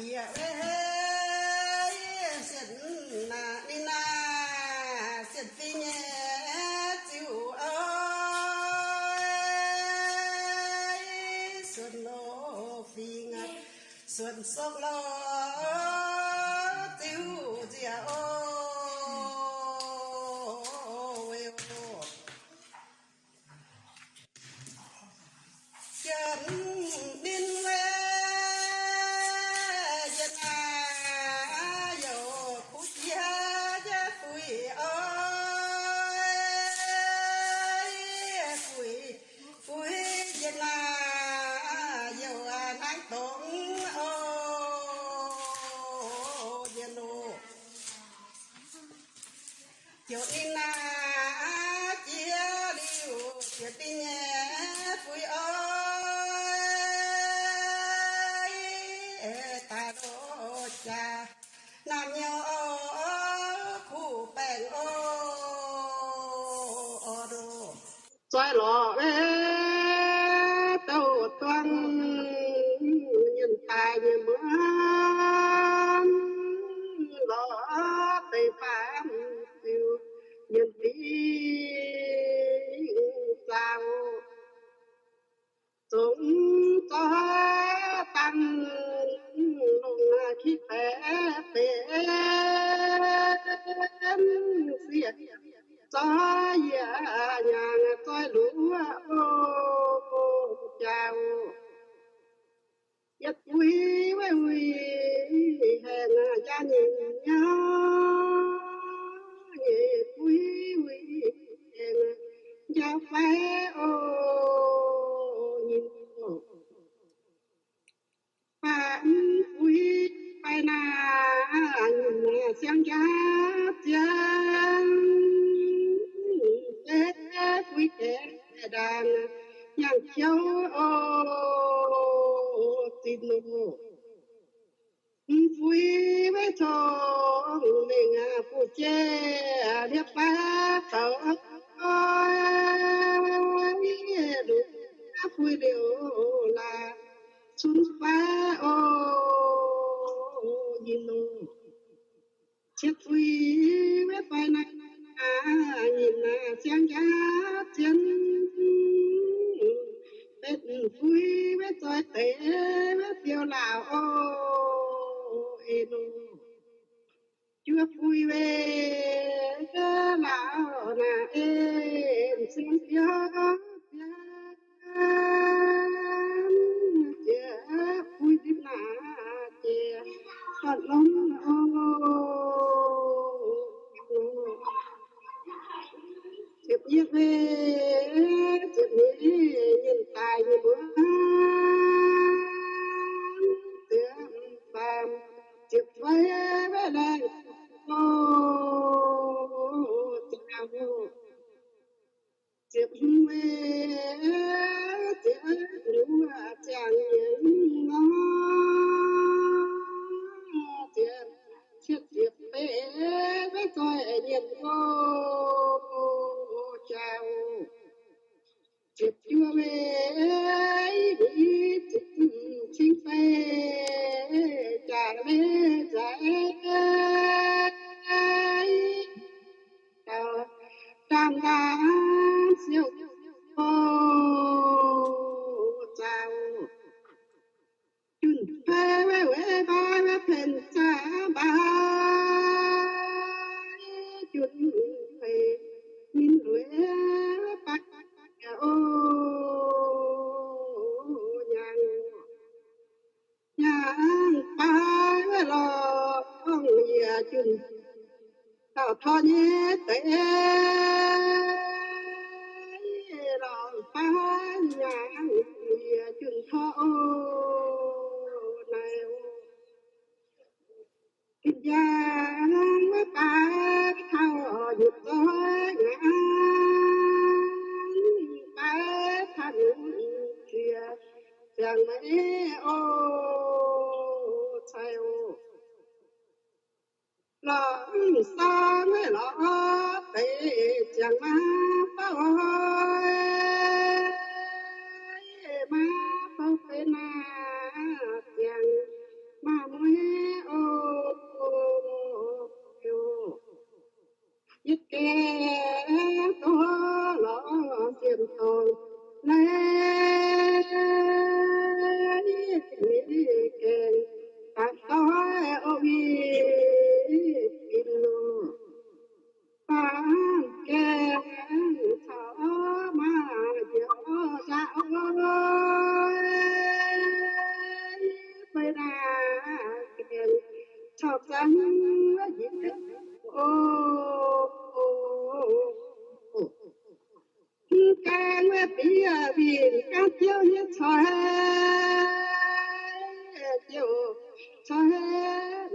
Yie sienx naaic ninh naaic sienx fingx nyei ziuh oix, suonc loz fingx, suonc sokv loz ziuh nziex oc. Jien ninh weic yietc naaic youc kuv jiex jiex fuix oix, fuix, fuix yietc naaic youc hnangv dongh oc, yie loh. Ziouc ninh naaic jiex liuz, ziouc ninh nyei fuix oix, daaih loh jaax naamh nyouz oc, kuv baengh oc, oc, oc. Zoih lorqc wuov douh duang, nyiemc daaih nyiemc muonz, lorz deix faam ziux nyiemc dingh zaaux, zongx zoih dangh longc ki baeqc benx sieqv, zoih yie nyaangc zoih luoqc oc, jaax oc. Yietc buix weic wuic haengh jaa nyingc nyauv, nyeic buix weic haengh jaa fai oc, nyinh oc. Faam buix fai naaic nyinh siang jaa zien, deix buix deix ndaangc nyaangc jouv oc, zinh oc. Mv buix weic cong-mengh buoz-jeiv liepc fai zoux, lungh buix liouc laaix cunx fai oc, nyinh oc. Cietv buix weic fai naaic nyinh siang jaa zien, betv buix weic zoih deix weic biouv laauc oc, eix loh. Juov buix weic laauc naaic en siang biouv zien, jiex buix ndipv naaic jiex buatc longx oc. Ziepc yietv weic ziepc nyeic nyinh daaih nyinh muonz, ziepc faam, ziepc feix weic laengh oc, ziepc hmz weic ziepc luoqc ziangh nyinh nor, ziepc cietv ziepc beiv weic zoih nyinh oc, jaax oc. Ziepc juov weic ziepc cing fei jaax leiz zaaix dauh ndaam-ndaam siou oc, jaax oc. Junh fai weic weic baaix weic pengx zaaix baaix, junh fai ninh lueic baaix oc, nyaangc, nyaangc baaix weic lorngx yie junh dauh tor nyei deix, lorngx baaix nyaangc yie junh tor oc, naaiv oc. Gin njang weic baaix taux nyutc zoih ngaanc, baaix taux nyutc ziex ziangh maiv oc, cai oc. Lorz mv saang weic lorz deix ziangh maiv baac oc, maiv baac benx naaiv ziangh maiv mueiz Naaiv gaengh baac doix o win fin loh, baamh gaengh caux maaih nziaaux nzaqv o, fai naaiv gaengh caux zangv nyiec o. Mv gaengh wuov bieqc winh gaanv jouv nyei coix, jouv coix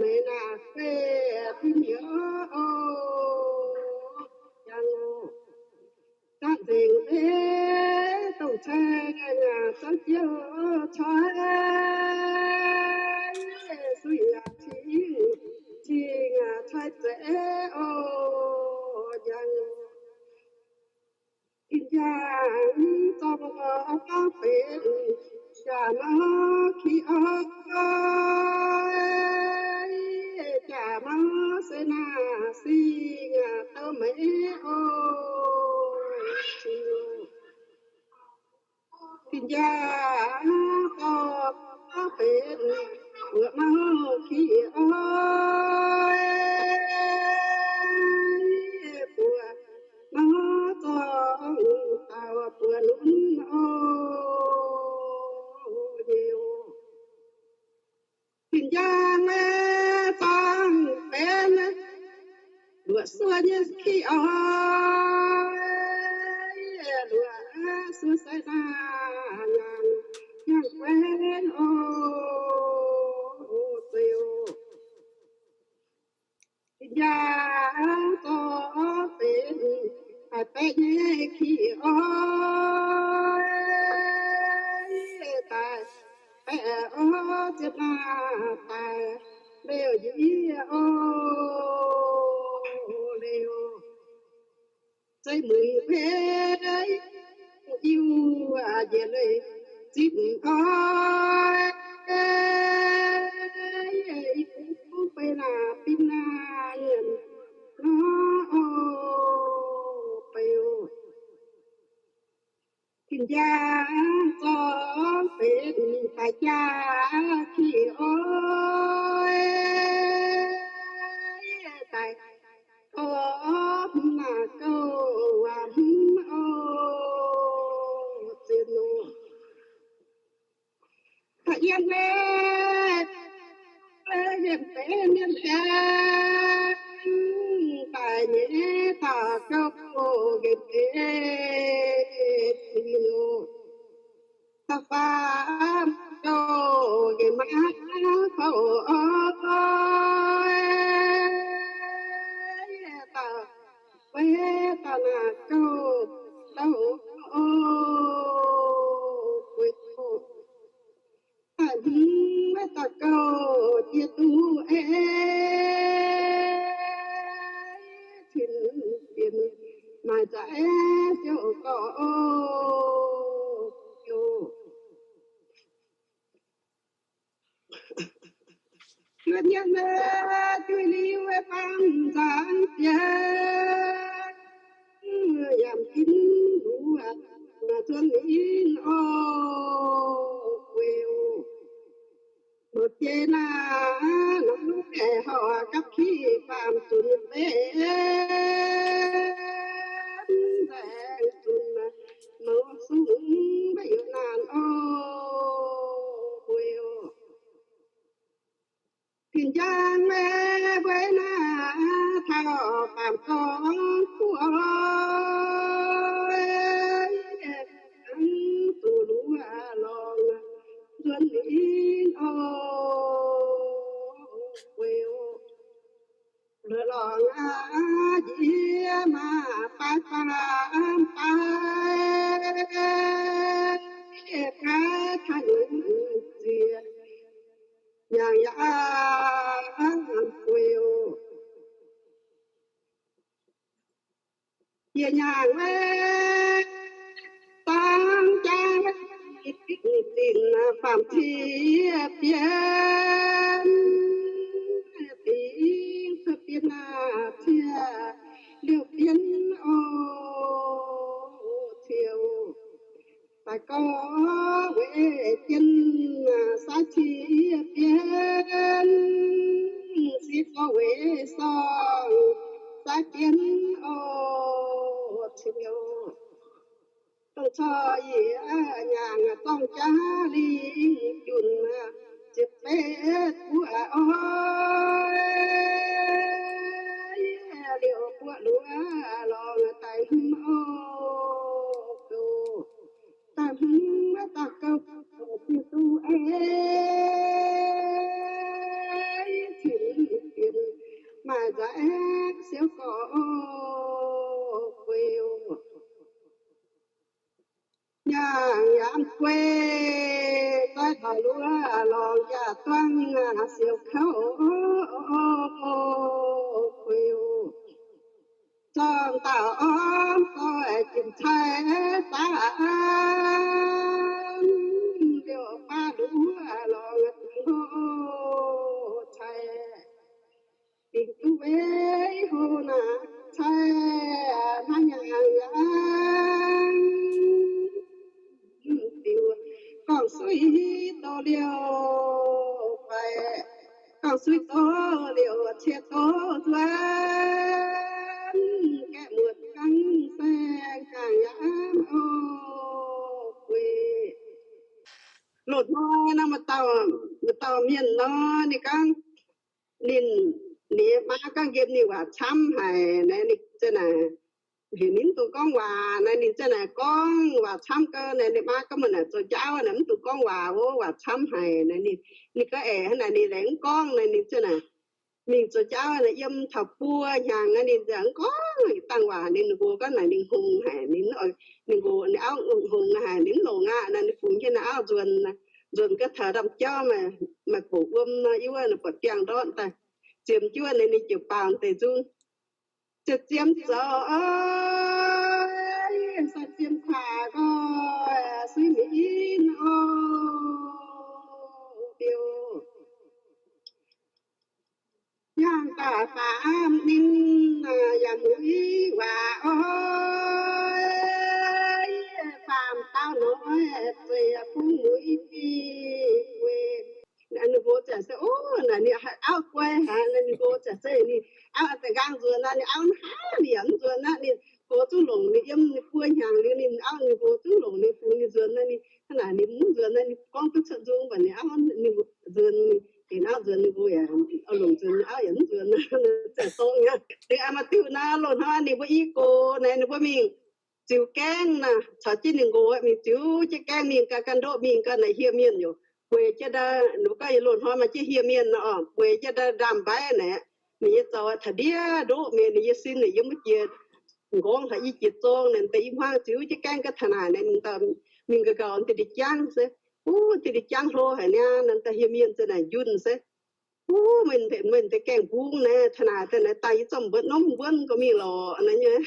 meih naaic guei bun yie o, jangx o. Zangv nzengc ei dongh coix ngaengc zoux jouv coix, suiv yaac cing, cing coix zeiz o, jangx o. Tin-Jaa zorng gorx benx jaax mauv ki oix, jaax mauv se naaic sing douh meix o. Tin-Jaa zorng gorx benx buoz mauv ki oix, buoz mauv zorng dauh buoz lunx o, nyei o. Tin-Jaa zorng benx luoqc suoz nyei ki oix, luoqc suoz sai naaic nyaanh, nyaanh guenx o, zeiz o. Tin-Jaa zorng benx baeqc nyei ki oix, daaih baeqc o, ziepc naaiv daaih liouh yie o, liouh zeiv mueiz beiv, iu njiec leiz zipv oix, beiv naaic bin naaic nyiemc nor o, beiv o. Tin-Jaa zorng benx daaih jaa ki oix, daaih gorx hmz naaic gouv waac hmz o, zien o. Da'yietv nyei yiem deix mienh jaax daaih nyei dauh gouv nqemh deix zinh oc. Da'faam gouv nqemh maav kouv oix, dauh weic dauh naaic gouv louh o, weic oc. Da'hmz maiv dauh gouv jiex duqv ei, cin-dienx maaih za'eix ziouc gorx o, o. Juov nyei mv duih liuz baamh nzangc jiex, yaac mv ginv luoqc maaih zuonx ninh o, guei o. Muoz biei naaic nor, aengx horc gapv kiv faam zunc beiv, nzaeng zunc mouz sung maiv yietc naanc o, guei o. Tin-jaa maiv mbuo naaic taux baamh dorngx kuv oix, zuqc luv lorngx nzuonx ninh o, guei o. Lorqc lorngx aqv, yie maaih baaix faam baaix, baaix kaaix nyungc ziex, nyaangc yaac guei oc. Yie nyaangc maiv dangv jaax, dingh dingh faam cie bienv, dingh cuotv bienv cie liouh bienv o, cie oc. Daaih gorx weic jienv saaiv qiex bienv, sieqv gorx weic sorng saaiv jienv oc. Cingx liouh dongh corc yie nyaangc zorng jaav lingh junc ziepc betv buoqv oc. Liouh buoqv luoqc lorngx daaih hmz oc, gouv daaih hmz daaih gouv, Tin-Hungh ei, cin-cin maaih nzaaix siouv gorx oc, guei oc. Nyaangh yaac guei, zaaiv taux luoqc lorngx yaac duangv siouv kouv, guei oc. Zorng dauh orn doic jiex cai baav, liouh baav luoqc lorngx dingc hlo cai, dingc duqv weic hlo naaic cai, hnangv nyaangh yaac diuc gorngv suiv doz liouh fai, gorngv suiv doz liouh cie doz zuov, gaeqv muotc gangv saeng nyaangh yaac oc, guei. Loz-hnoi nor, maaih dauh, maaih dauh mienh nor, ninh gorngv, ninh, ninh maa gorngv yiem ninh waac camv haic naaic, ninh ziouc naaic, heuc ninh mv dungx gorngv waac naaic, ninh ziouc naaic gorngv waac camv gau naaic, ninh maa gorngv meih naaic zoux jauv naaic mv dungx gorngv waac, wuov waac camv haic naaic. Ninh, ninh gorngv aeqv, hnangv naaic ninh laengz mv gorngv naaic, ninh ziouc naaic mingh zoux jauv naaic, yiem taux buo hnyangx naaic ninh ziouc mv gorngv dangh waac. Ninh nqox gorngv naaic ninh hngongx haic, ninh, ninh nqox, ninh auv hngongx haic, ninh mv longc aqv naaic. Ninh fungx jienv naaic auv nzuonx, nzuonx gau taux ndaamv-jauv, maaih, maaih bouc wuom nor, yie wuov naaic buatc biangh ndortv daaih, ziemx jienv naaic ninh ziouc baaux deix nzung, ziouc ziemx zoux, sai ziemx kaax nqoi, suiv mingh in oc, biouv. Nyaangh daaih faam ninh yaac muiz waac oc, faam dauh noic zeiz bungx muiz guei. Ninh nqox ziouc se, ov, naaic ninh auv guai haic, ninh nqox ziouc se ninh auv da'nqaang nzuonx naaic, ninh auv hnangv ninh yaac mv nzuonx aqv. Ninh nqox zungv longc ninh yiem ninh buo hnyangx liuz, ninh auv ninh nqox zungv longc ninh fungx ninh nzuonx naaic. Ninh hnangv naaic ninh mv nzuonx naaic, ninh gorngv duqv cuotv nzung, mv baac ninh auv ninh nzuonx, ninh auv nzuonx ninh nqox yaac longc nzuonx, ninh auv yaac mv nzuonx. Ziouc dongh aqv, ninh maaih diuh naaiv loz-hnoi ninh mbuo i gox naaic, ninh mbuo mingh ziux gaengv naaic, caux jienv ninh nqox mingh ziux jienv gaengv mingh ganh ganh ndoqv mingh ganh naaic, hieh mienh yaac bueix jienv ndau, ninh mbuo gorngv loz-hnoi maaih jienv hieh mienh nor, bueix jienv ndau ndaamv-mbaiv naaic. Ninh nyei zaux taux ndiev ndoqv mienh, ninh nyei sin naaic yiem wuov jiex nqorngv taux i jiex zorng naaic, deix i hmuangv ziux jienv gaengv ga'taux naaic, ninh daaih mingh ga'nqaaux deix ndie-jangv se, wuov deix ndie-jangv hlo haic niaa, naaic daaih hieh mienh ziouc naaic njunh se, wuov meih, meih deix gaengh mbungv naaic, taux naaic daaih naaic daaih yie zorqv mbuo norm mbuonv gorngv mingh lorqc naaic nyei.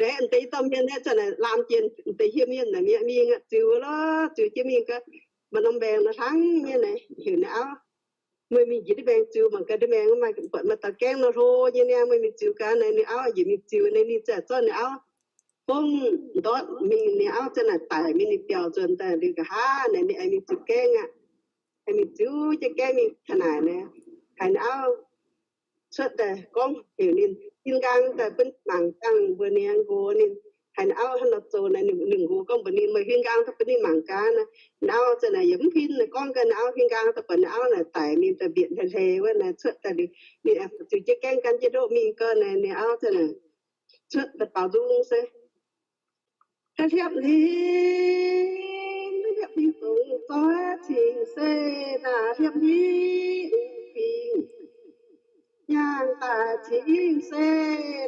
Laengz deix i dorh mienh naaic ziouc naaic laamh jiex deix hieh mienh naaic mi'aqv, mingh aqv, ziux lorqc, ziux jienv mingh gaax, maaih norm mbaengx nor hnangv mienh naaic heuc ninh auv, meih mingh njiec ndiev mbaengx ziux mangc gaax, ndiev mbaengx maaih buatc maaih dauh gaengv nor hlo nyei niaa, meih mingh ziux gaax naaic. Ninh auv njiec mingh ziux naaic, ninh ziouc zorqv ninh auv bungv ndortv mingh, ninh auv ziouc naaic daic mingh, ninh biaux nzuonx daaih liuz nqa'haav naaic ninh aengx mingh ziux gaengv aqv. Aengx mingh ziux jienv gaengv mingh taux naaic naaic, haiz ninh auv cuotv daaih gorngv heuc ninh huin nqaang daaih bun ninh mangc dangh mbuox ninh nqox ninh, haiz ninh auv hnangv nor zoux naaic, ninh nqox gorngv mbuox ninh, meih huin nqaang daaih bun ninh mangc gaax naaic. Ninh auv ziouc naaic yaac mv huin naaic, gorngv gaax ninh auv huin nqaang daaih buatc ninh auv naaic daic mingh daaih mbienc hlei hlei wuov naaic, cuotv daaih liuz ninh ziux jienv gaengv gan jienv ndoqv mingh gau naaic, ninh auv ziouc naaic cuotv daaih baaux nzung se, hliepv hliepv hliepv hliepv hliepv dongh zoih cingx se naaic, hliepv hliepv fingx nyaangh daaih cingx se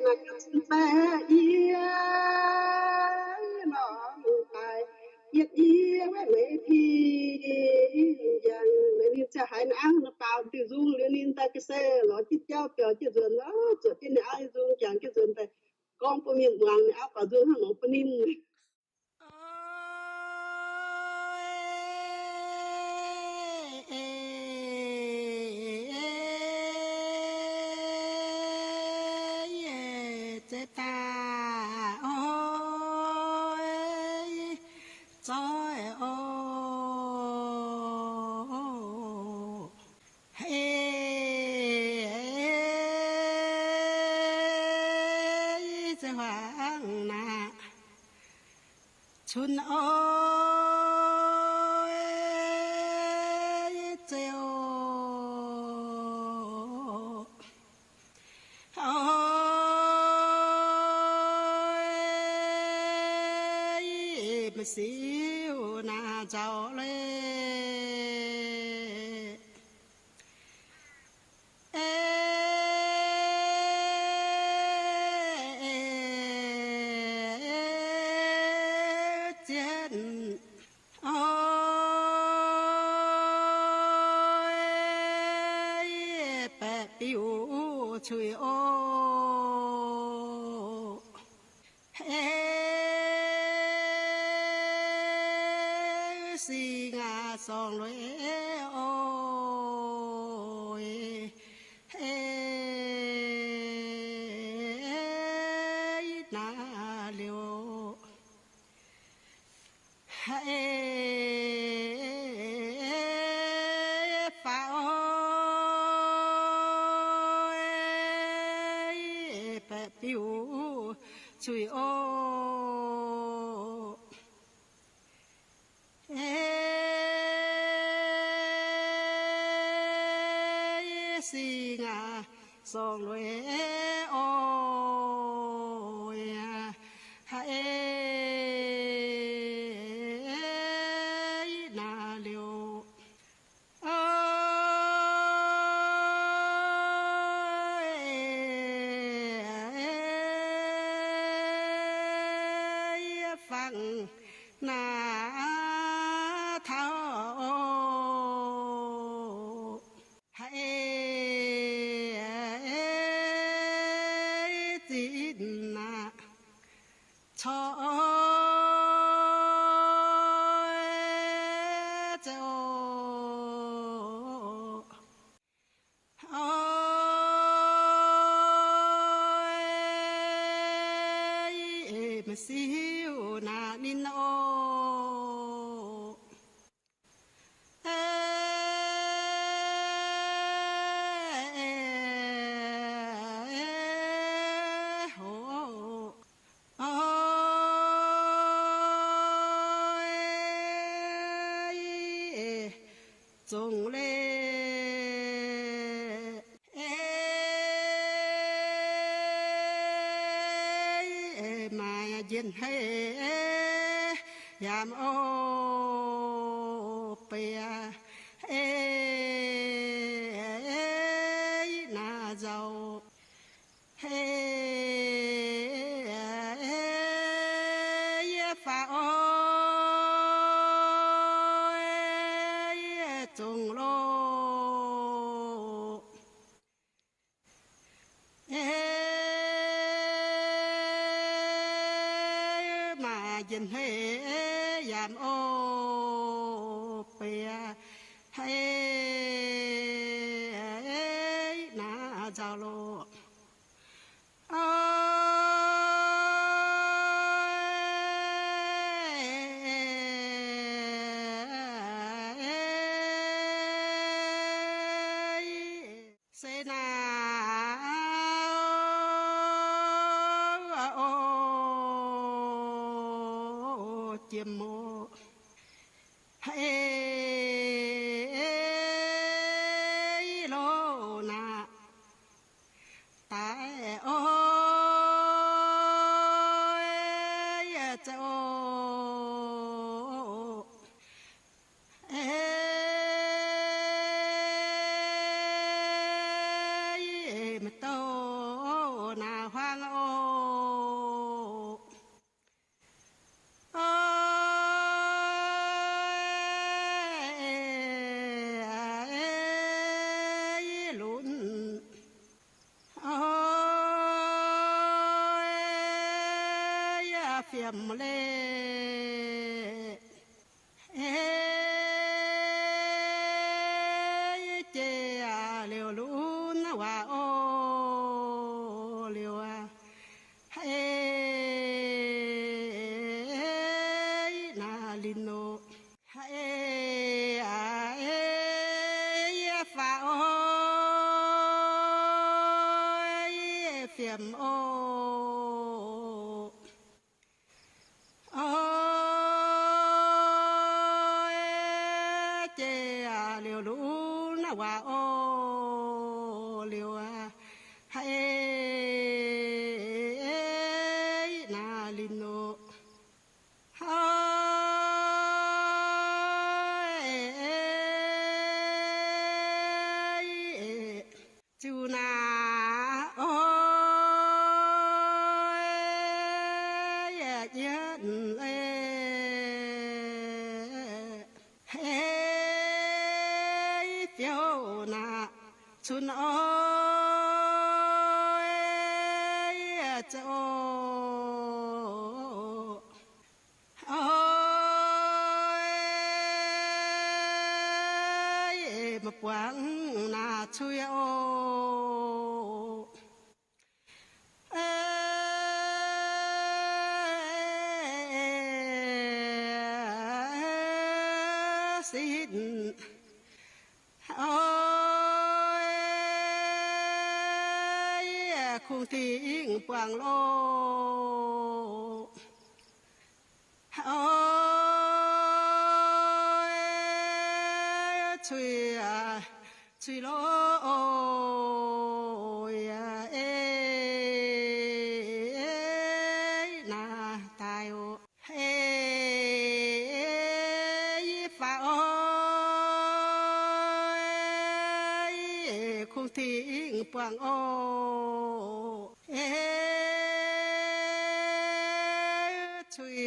naaic, ga'cin baeqv yie lorngx daaih yietv yie weic meih ping njang. Ninh ziouc haiz ninh auv nor baaux diuh nzung liuz ninh daaih ga'se lorz jienv jauv biaux jienv nzuonx, zuoqc jienv ninh auv nyei nzung jangx jienv nzuonx daaih gorngv bun mienh muangx ninh auv baaux nzung hnangv nor bun ninh. zoih oc. Ei, zeiv hmuangx naaic cunx oc, ei, zeiv oc. Oc, ei, m'siux naaic nzauh leiz. Ei, zien oc, ei, baeqc biuv cuiv oc. Ei, sing aac, sorng lueiz oc. Ei, naaiv liuz, ei, faaux oc, ei, baeqc biuv cuiv oc. Ei, sing aac, sorng lueiz oc. Ei, naaiv liuz, ei, fangx naaiv taux oc. Ei, zinh aac, corc oc, zeiv oc. Oc, ei, m'siux naaic ninh oc. Ei, hoc oc. Oc, ei, zongx leiz. Ei, maaih njien-haic yaac oc, beiv aac, ei, naaiv nzauh. Ei, yie faaux oc, ei, zongx loh. Ei, maaih njien-haic yaac oc, beiv aac, ei, naaiv nzauh loh. Oc, ei, se naaiv oc, jiem oc. Ei, loh naaic daaih oc, ei, zeiv oc. Ei, maaih douh naaic huaang oc. Oc, ei, lunx. Oc, ei, fiem leiz. Ei, jiex liuz lunx waac oc, liuz aac, ei, naaiv naaiv linh nor. Ei, ei, yie faaux o, yie fiemx o. O, jiex liuz lunx naaiv waac o, liuz haiz naaiv linh nor. O, ziux naaic o, yie jienv ei, ei, fiouv naaic cunx o, ei, zoux o. O, ei, maaih buangv naaic cui o. Ei, sitv o, ei, kungx dingh buangh loh. O, cui, cui loh o, ei, naaiv daaih o. Ei, yie faaux o, ei, kungx dingh buangh o. Ei, cui,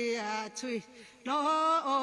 cui loh o.